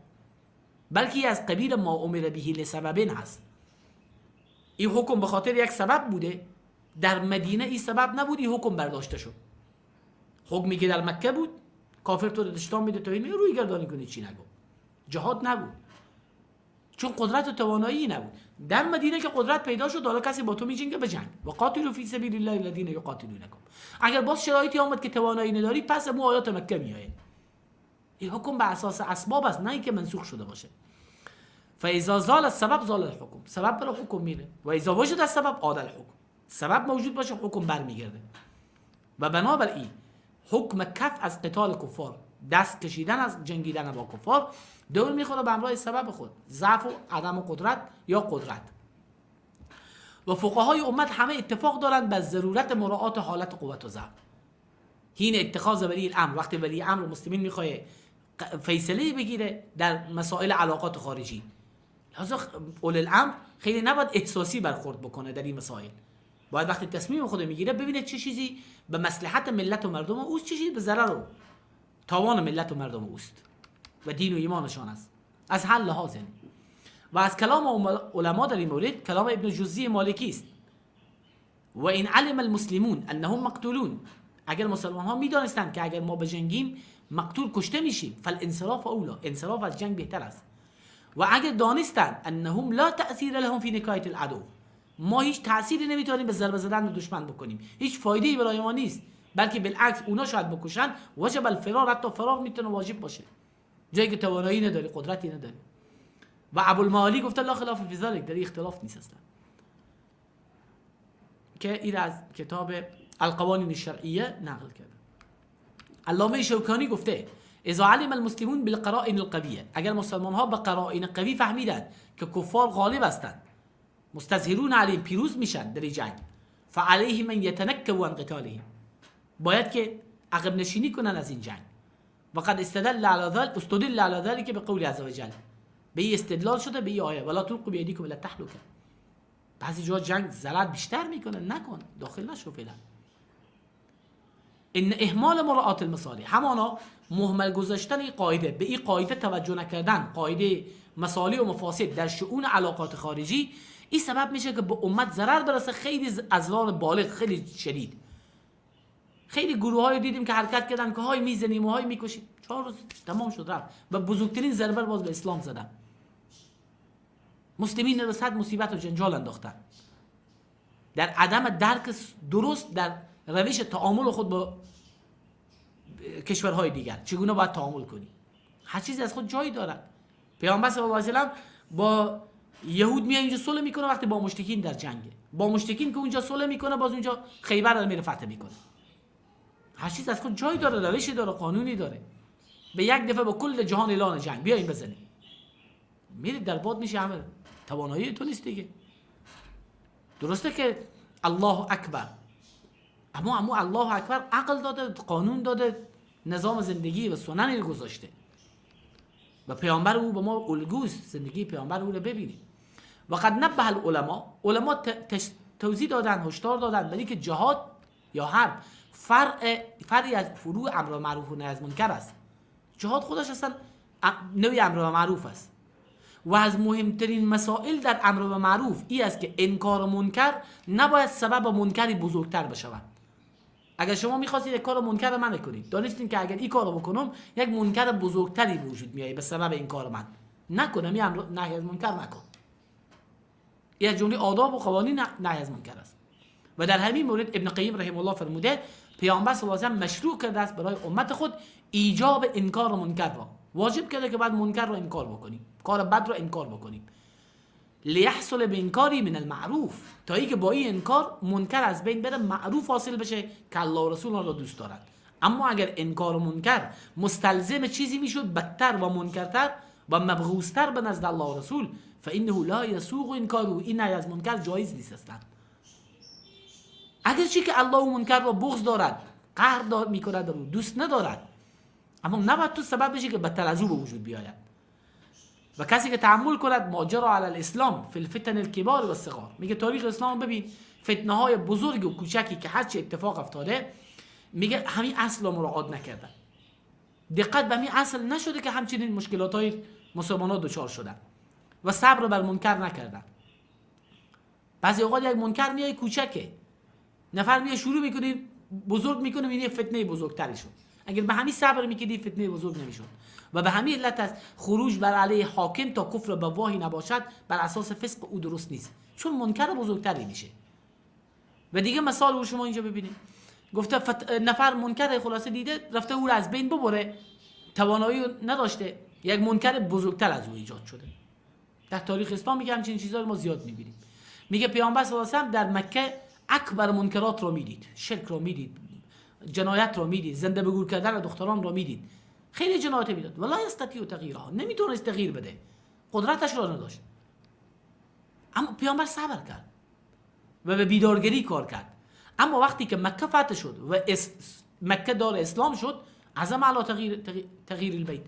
بلکه از قبیل ما امر به لسبب هست. این حکم به خاطر یک سبب بوده، در مدینه این سبب نبود، این حکم برداشته شد. حکمی که در مکه بود، کافر تو دشتان میده، توهین میده، روی گردانی کنی، چی نگو، جهاد نبود، چون قدرت و توانایی نبود. در مدینه که قدرت پیدا شد، حالا کسی با تو میجنگه، بجنگ، و قاتلوا فی سبیل الله الذین یقاتلونکم. اگر باز شرایطی آمد که توانایی نداری، پس مو آیات مکه میایه. این حکم به اساس اسباب است، نه اینکه منسوخ شده باشه. فاذا زال السبب زال الحکم، سبب برای حکم میره، و اذا وجد السبب عاد الحکم، سبب موجود باشه حکم برمیگرده. و بنابراین حکم کف از قتال کفار، دست کشیدن از جنگیدن با کفار، دور میخوره به همراه سبب خود، ضعف و عدم قدرت یا قدرت. و فقهای امت همه اتفاق دارند بر ضرورت مراعات حالت قوت و ضعف حین اتخاذ ولی الامر. وقتی ولی امر مسلمین میخواد فیصله بگیره در مسائل علاقات خارجی، لذا اول الامر خیلی نباید احساسی برخورد بکنه در این مسائل. باید وقتی تصمیم خود میگیره ببینه چه چیزی به مصلحت ملت و مردم اوست، چه چیزی به ضرر و تاوان ملت و مردم اوست و دین و ایمانشان است از هر لحاظ. یعنی و از کلام علما در این مورد کلام ابن جوزی مالکی است. و این علم المسلمون انهم مقتولون، اگر مسلمان ها میدانستند که اگر ما بجنگیم مقتول کشته میشیم، فالانصراف اولا، انصراف از جنگ بهتر است. و اگر دانستند انهم لا تاثیر لهم فی نکایت العدو، ما هیچ تأثیری نمیتونیم به ضربه زدن به دشمن بکنیم، هیچ فایده‌ای برای ما نیست، بلکه بالعکس اونا شاید بکشن، وجب الفرار، حتی فرار میتونه واجب باشه جایی که توانایی نداری، قدرتی نداری. و ابوالمعالی گفته لا خلاف فی ذلک، در اختلاف نیست اصلا، که این از کتاب القوانین الشرعیه نقل کرده. علامه شوکانی گفته اذا علم المسلمون بالقرائن القویه، اگر مسلمان ها به قرائن قوی فهمیدند که کفار غالب هستند، مستظهرون علیهم، پیروز میشن در جنگ، فعلیهم ان یتنکبوا عن قتالهم، باید که عقب نشینی کنن از این جنگ. و قد استدل على ذلك، استدل على ذلك بقول عز وجل، به این استدلال شده به این آیه ولا تلقوا بایدیکم الی التهلکه. بعضی جا جنگ ضرر بیشتر میکنه، نکن، داخل نشو فعلا. ان اهمال مراعات المصالح، همانا مهمل گذاشتن این قاعده، به این قاعده توجه نکردن، قاعده مصالح و مفاسد در شؤون علاقات خارجی، این سبب میشه که به امت ضرر برسه، خیلی اضرار بالغ، خیلی شدید. خیلی گروه های دیدیم که حرکت کردن که های میزنیم و های میکشیم، 4 روز تمام شد رفت و بزرگترین ضربه باز به اسلام زدن. مسلمین رو صد مصیبت و جنجال انداختن در عدم درک درست در روش تعامل خود با کشورهای دیگر، چگونه باید تعامل کنی. هر چیزی از خود جایی دارد. پیامبر صلی الله علیه و سلم با یهود میاد اینجا صلح میکنه وقتی با مشرکین در جنگه، با مشرکین که اونجا صلح میکنه، باز اونجا خیبر رو میره فتح میکنه. هر چیز از خود جای داره، روشی داره، قانونی داره. به یک دفعه با کل جهان اعلان جنگ، بیاین بزنیم، میری در باد میشه، همه توانایی تو نیست دیگه. درسته که الله اکبر، اما الله اکبر عقل داده، قانون داده، نظام زندگی و سننی رو گذاشته و پیامبر او به ما الگوست، زندگی پیامبر او رو ببینیم. و قد نبه العلماء، علما توضیح دادن، هشدار دادن ولی که جهاد یا حرب فرعی از فروع امر معروف و نهی از منکر است. جهاد خودش اصلا نوعی امر معروف است و از مهمترین مسائل در امر به معروف ای است که انکار منکر نباید سبب منکری بزرگتر بشود. اگر شما میخواستید یک کار منکر من کنید، دانستین که اگر این کارو بکنم یک منکر بزرگتری به وجود میاد به سبب این کار من، نکنم، این امر نهی از منکر نکن. این از جمله آداب و قوانین نهی از منکر است. و در همین مورد ابن قیم رحمه الله فرموده پیامبر صلی الله علیه و مشروع کرده است برای امت خود ایجاب انکار منکر را، واجب کرده که بعد منکر را انکار بکنیم، کار بد را انکار بکنیم. لیحصل به انکاری من المعروف، تا اینکه با این انکار منکر از بین بره، معروف حاصل بشه که الله و رسول آن را دوست دارد. اما اگر انکار منکر مستلزم چیزی میشد بدتر و منکرتر و مبغوضتر به نزد الله و رسول، فانه لا یسوغ انکاره، این نهی از منکر جایز نیست اصلا. اگرچه که الله و منکر را بغض دارد، قهر میکند و دوست ندارد، اما نباید تو سبب بشی که بدتر از او به وجود بیاید. و کسی که تحمل کند ماجرا علی الاسلام فی الفتن الکبار و الصغار، میگه تاریخ اسلام ببین، فتنه های بزرگ و کوچکی که هرچی اتفاق افتاده، میگه همین اصل مراعات نکردن، دقت به همین اصل نشده که همچنین مشکلات های مسلمان ها دچار شدن و صبر بر منکر نکردن. بعضی اوقات یک منکر میای کوچکه، نفر میای شروع میکنی بزرگ میکنه، میبینی فتنه بزرگتری شد. اگر به همین صبر میکردی فتنه بزرگ نمیشد. و به همین علت است خروج بر علیه حاکم تا کفر بواهی نباشد بر اساس فسق او درست نیست، چون منکر بزرگتری میشه. و دیگه مثال او شما اینجا ببینید، گفته نفر منکر خلاصه دیده رفته او رو از بین ببره، توانایی نداشته، یک منکر بزرگتر از او ایجاد شده. در تاریخ اسلام میگه همچین چیزا رو ما زیاد میبینیم. میگه پیامبر صلی الله علیه و در مکه اکبر منکرات رو میدید، شرک رو میدید، جنایت رو میدید، زنده به گور کردن دختران رو میدید، خیلی جنایت میداد، ولا یستطیع تغییرها، نمیتونست تغییر بده، قدرتش رو نداشت. اما پیامبر صبر کرد و به بیدارگری کار کرد. اما وقتی که مکه فتح شد و مکه دار اسلام شد، عزم علی تغییر البیت،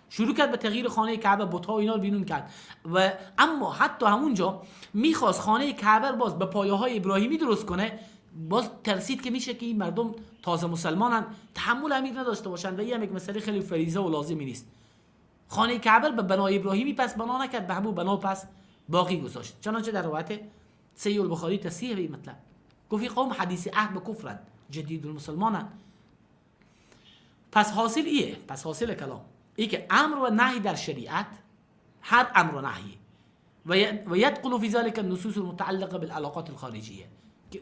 شروع کرد به تغییر خانه کعبه، بت‌ها و اینا رو بیرون کرد. و اما حتی همونجا میخواست خانه کعبه باز به پایه های ابراهیمی درست کنه، باز ترسید که میشه که این مردم تازه مسلمانن، تحمل امیر نداشته باشن و این هم یک مسئله خیلی فریضه و لازمی نیست. خانه کعبه به بنای ابراهیمی پس بنا نکرد، به همون بنا پس باقی گذاشت. چنانچه در روایت سید البخاری تصریح به این مطلب گفت قوم حدیث عهد به کفرند، جدید المسلمانند. پس حاصل ایه، پس حاصل کلام ای که امر و نهی در شریعت، هر امر و نهی و یدخل فی ذلك النصوص المتعلقه بالعلاقات الخارجیه،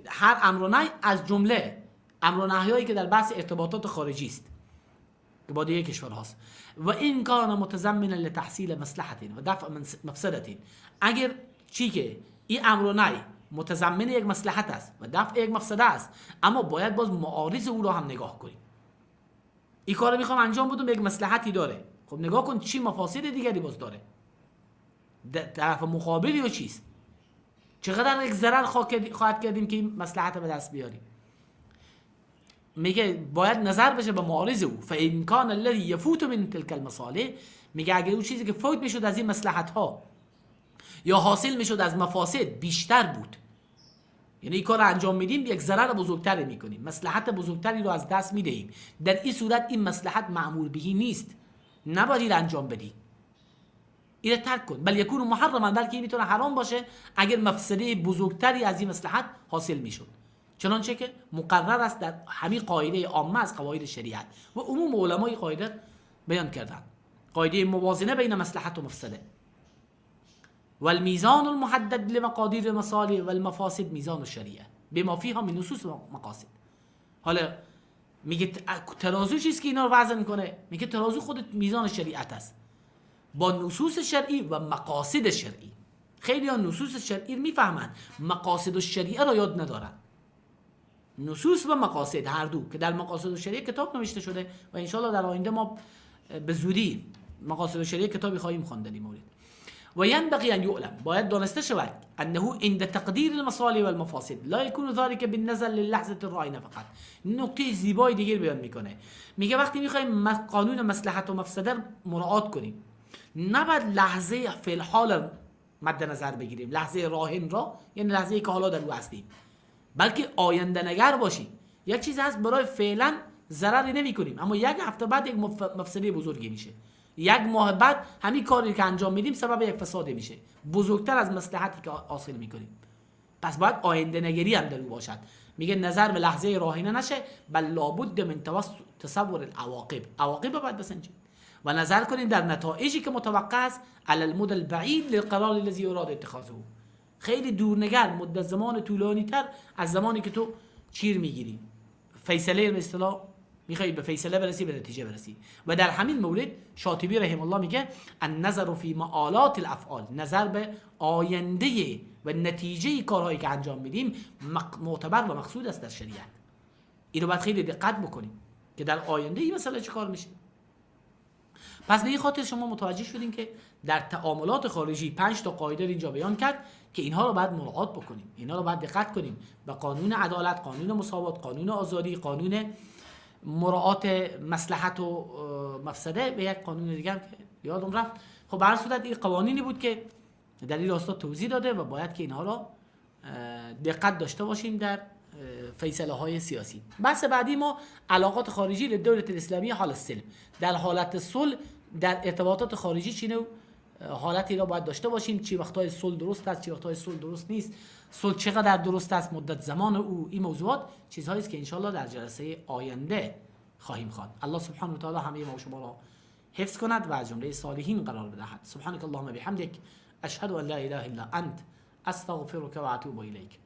هر امر و نهی از جمله امر و نهیایی که در بحث ارتباطات خارجی است که با دیگه کشور هاست، و این کان متضمنا لتحصیل مصلحت و دفع مفسده، اگر چی که این امر و نهی متضمن یک مصلحت است و دفع یک مفسده است، اما باید باز معارض او را هم نگاه کنیم. این کارو میخوام انجام بدم، یک مصلحتی داره، خب نگاه کن چی مفاسد دیگری باز داره، طرف مقابلی و چیست، چقدر یک ضرر خواهد کردیم که این مصلحت به دست بیاریم. میگه باید نظر بشه به معارض او. فان کان الذی یفوت من تلک المصالح، میگه اگر اون چیزی که فوت میشد از این مصلحت ها یا حاصل میشد از مفاسد بیشتر بود، یعنی این کار رو انجام میدیم یک ضرر بزرگتری میکنیم، مصلحت بزرگتری رو از دست میدهیم، در این صورت این مصلحت معمول بهی نیست، نباید این انجام بدی، این ترک کن، بل یکون محرما، بلکه این میتونه حرام باشه اگر مفسده بزرگتری از این مصلحت حاصل میشد. چنانچه که مقرر است در همین قاعده عامه از قواعد شریعت و عموم علمای قاعده بیان کردن، قاعده موازنه بین مصلحت و مفسده. والمیزان المحدد لمقادیر المصالح والمفاسد میزان الشریعه بما فيها من نصوص مقاصد. حالا میگه ترازو چیست که اینا رو وزن کنه؟ میگه ترازو خود میزان شریعت است با نصوص شرعی و مقاصد شرعی. خیلی ها نصوص شرعی میفهمند، مقاصد الشریعه را یاد ندارن. نصوص و مقاصد هر دو که در مقاصد الشریعه کتاب نوشته شده و انشالله در آینده ما به زودی مقاصد الشریعه کتابی خواهیم خواند در این مورد. و ينبغي ان يعلم، باید دانسته شود، انه عند تقدیر المصالح والمفاسد لا يكون ذلك بالنظر للحظه الراهنه فقط. نکته زیبای دیگه بیان میکنه، میگه وقتی میخوایم قانون مصلحت و مفسده مراعات کنیم، نباید لحظه فی الحال مد نظر بگیریم، لحظه راهن را، یعنی لحظه که حالا در او هستیم، بلکه آینده نگر باشیم. یک چیز هست برای فعلا ضرری نمی کنیم، اما یک هفته بعد یک مفسده بزرگی میشه، یک ماه بعد همین کاری که انجام میدیم سبب یک فسادی میشه بزرگتر از مصلحتی که حاصل میکنیم. پس باید آینده نگری هم در او باشد. میگه نظر به لحظه راهنه نشه، بل لابد من تصور العواقب، عواقب باید بسنجیم و نظر کنیم در نتایجی که متوقع است، علی المدى البعید للقرار الذی یراد اتخاذه. خیلی دورنگر، مدت زمان طولانی تر از زمانی که تو چیر میگیری، فیصله به اصطلاح میخوای به فیصله برسی، به نتیجه برسی. و در همین مورد شاطبی رحم الله میگه النظر فی مآلات الافعال، نظر به آینده و نتیجه کارهایی که انجام میدیم معتبر و مقصود است در شریعت. اینو باید خیلی دقت بکنیم که در آینده این مسئله چه کار میشه. پس به این خاطر شما متوجه شدین که در تعاملات خارجی 5 تا قاعده اینجا بیان کرد که اینها رو باید مراعات بکنیم، اینها رو باید دقت کنیم به قانون عدالت، قانون مساوات، قانون آزادی، قانون مراعات مصلحت و مفسده، به یک قانون دیگه هم که یادم رفت. خب به هر صورت این قوانینی بود که در این راستا توضیح داده و باید که اینها را دقت داشته باشیم در فیصله های سیاسی. بحث بعدی ما علاقات خارجی لدولت اسلامی حال السلم. در حالت صلح در ارتباطات خارجی چی نوع حالتی را باید داشته باشیم، چی وقتهای صلح درست است، چی وقتهای صلح درست نیست، صلح چقدر درست است، مدت زمان او، این موضوعات چیزهایی است که انشالله در جلسه آینده خواهیم خواند. الله سبحانه و تعالی همه ما و شما را حفظ کند و از جمله صالحین قرار بدهد. سبحانك اللهم بحمدک، اشهد ان لا اله الا انت، استغفرك و اتوب الیک.